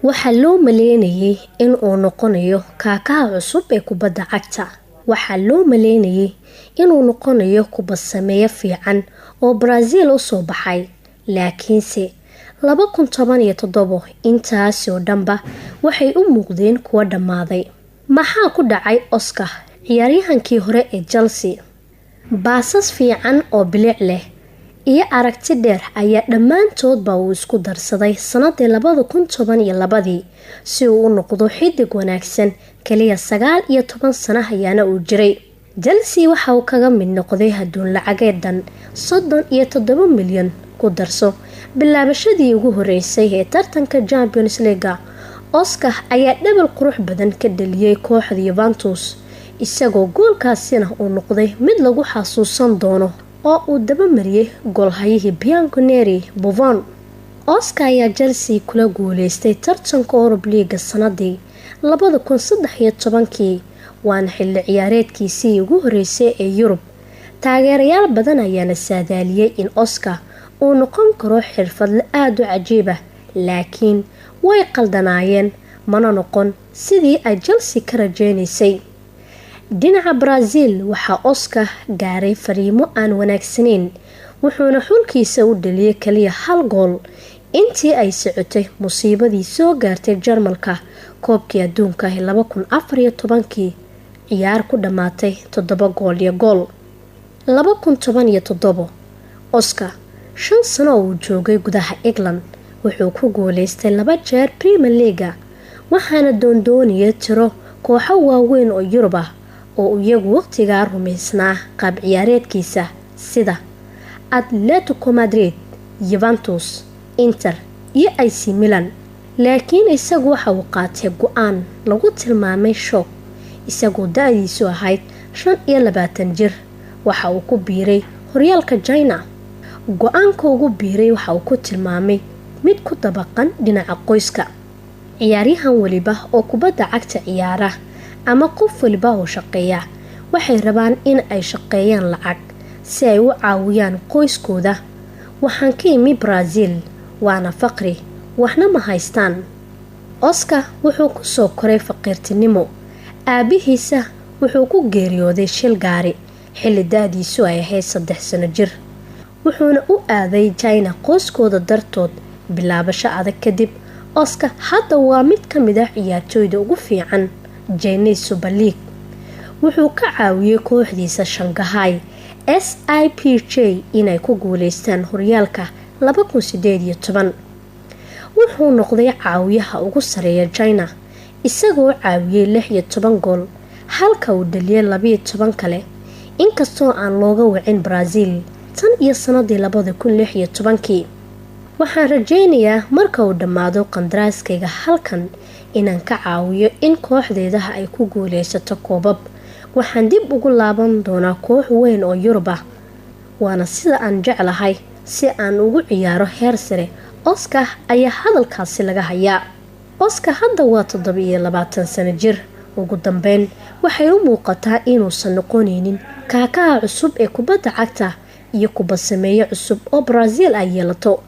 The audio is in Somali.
Waxaa loo maleynayay in uu noqonayo kaakaha cusub ee kubadda cagta. Waxaa loo maleynayay inuu noqonayo kubad sameeye fiican oo Brazil u soo baxay, laakiinse 2017 intaasi oo dhanba waxay u muuqdeen kuwa dhammaaday. Maxaa ku dhacay Oscar, ciyaaryahankii hore ee Chelsea? Baasas fiican oo bilic leh iyo aragti dheer ayaa dhammaantoodba uu isku darsaday sanadii 2012-dii si uu u noqdo xidig wanaagsan. Kaliya 19 sano ayaana uu jiray. Chelsea waxa uu kaga mid noqday haduun lacageed dhan 37 milyan. Ku darso bilaabashadii ugu horeysay ee tartanka Champions League-ga, Oscar ayaa dhabal qurux badan ka dhaliyay kooxda Juventus, isagoo goolkaasina uu noqday mid lagu xasuusan doono oo uu dabamariyay goolhayihii Bianconeri, Buffon. Oscar ayaa Chelsea kula guuleystay tartanka Europa League-ga sanadii 2013-kii, waana xilli ciyaareedkiisii ugu horeysay ee Yurub. Taageerayaal badan ayaana saadaaliyay in Oscar uu noqon karo xirfadle aada u cajiib ah, laakiin way qaldanaayeen, mana noqon sidii ay Chelsea ka rajeynaysay. Dhinaca Brazil waxaa Oscar gaaray fariimo aan wanaagsanayn, wuxuuna xulkiisa u dhaliyay kaliya hal gool intii ay socotay musiibadii soo gaartay Jarmalka koobkii adduunka ee 2014-kii, ciyaar ku dhammaatay 7 gool iyo gool. 2017, Oscar 5 sano oo uu joogay gudaha England wuxuu ku guuleystay laba jeer Premier League-ga, waxaana doondoonaya tiro kooxo waaweyn oo Yurub ah oo iyagu waqtigaa rumaysnaa qaab ciyaareedkiisa, sida Atletico Madrid, Juventus, Inter iyo AC Milan, laakiin isagu waxa uu qaatay go-aan lagu tilmaamay shock. Isagoo da-diisu ahayd 25 jir, waxa uu ku biiray horyaalka China. Go-aanka ugu biiray waxa uu ku tilmaamay mid ku dabaqan dhinaca qoyska. Ciyaaryahan weliba oo kubadda cagta ciyaara ama qof waliba oo shaqeeya waxay rabaan in ay shaqeeyaan lacag si ay u caawiyaan qoyskooda. Waxaan ka imi Brazil, waana faqri, waxna ma haystaan. Oscar wuxuu kusoo koray faqiirtinimo. Aabihiisa wuxuu ku geeriyooday shil gaari xilli da-diisu ay ahayd 3 sano jir, wuxuuna u aaday China qoyskooda dartood. Bilaabasho adag kadib, Oscar hadda waa mid ka mid ah ciyaartooyda ugu fiican Chinese Super League. Wuxuu ka caawiyey kooxdiisa Shanghai SIPG inay ku guuleystaan horyaalka 2018. Wuxuu noqday caawiyaha ugu sareeya China, isagoo caawiyey 16 gool halka uu dhaliyay 12 kale, inkastoo aan looga wicin Brazil tan iyo sanadii 2016-kii. Waxaan rajeynayaa marka uu dhammaado qandaraaskayga halkan inaan ka caawiyo in kooxdeedaha ay ku guuleysato koobab. Waxaan dib ugu laaban doonaa koox weyn oo Yurub ah, waana sida aan jeclahay si aan ugu ciyaaro heer sare, Oscar ayaa hadalkaasi laga hayaa. Oscar hadda waa 27 sano jir. Ugu dambeyn waxay u muuqataa inuusan noqonaynin kaakaha cusub ee kubadda cagta iyo kubad sameeye cusub oo Brazil ay yeelato.